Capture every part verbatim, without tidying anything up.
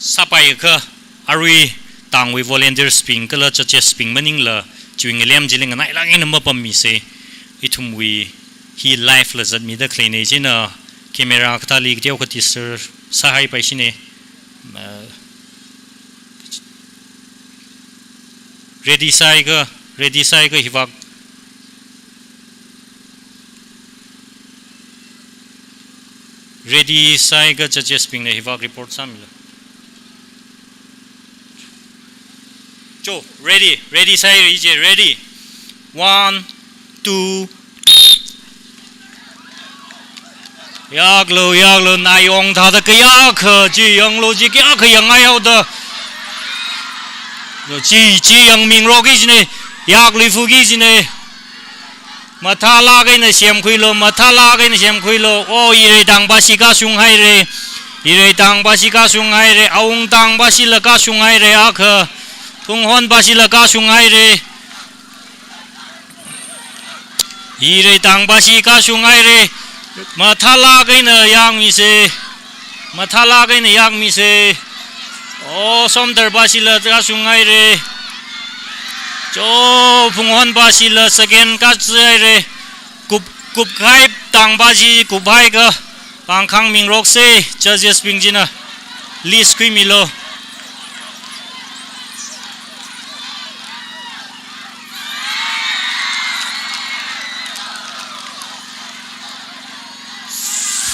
sāpaiakha, arui tangwui volunteers bing kala judges bing maningla, chiwui ngalem chili nganailāk eina mapammisei. Ithumwui hi live la zatmida khaleinei, chieina camera kathāli kateokha disturb sāhaipaishine. Uh, ready sāakha, ready sāakha hivāk. Ready sāakha judges bingna hivāk report sāmilu. Cho, ready, ready sāhaira, ready. One, two. Yaklu, yaklu, nayong thāda kayākha, chi yanglu, chi kayākha yangngai haoda. Chi, chi yangmingarokki jine, yakluifuki jine. Mathālāk eina semkhuilu, mathālāk eina semkhuilu. O, ireitangpashi kashung haire. Ireitangpashi kashung haire. Awungtangpashila kashung haire akha. Phunghonpashila kashung haire. Ireitangpashi kashung haire. Mathālāk eina yangmisei. Mathālāk eina yangmisei. O, Somtharpashila kashung haire. Cho, Phunghonpashila second kachi haire. Kup, kupkahai tangpashi kuphaiakha pāngkhāng mingaroksei, judges bing china list khuimilu.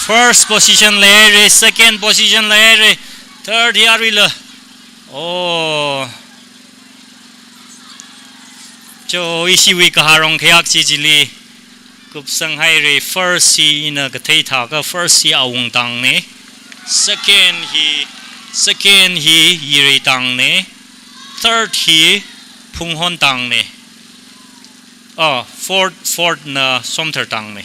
First position leihaire, second position leihaire, third hi aruila. Oh. Cho, ishiwui kahārong khayak chi chili kupsang haire. First hi ina kathei thāakha first hi Awungtangne. Second hi, second hi Ireitangne. Third hi Phunghontangne. Oh, fourth, fourth na Somthartangne.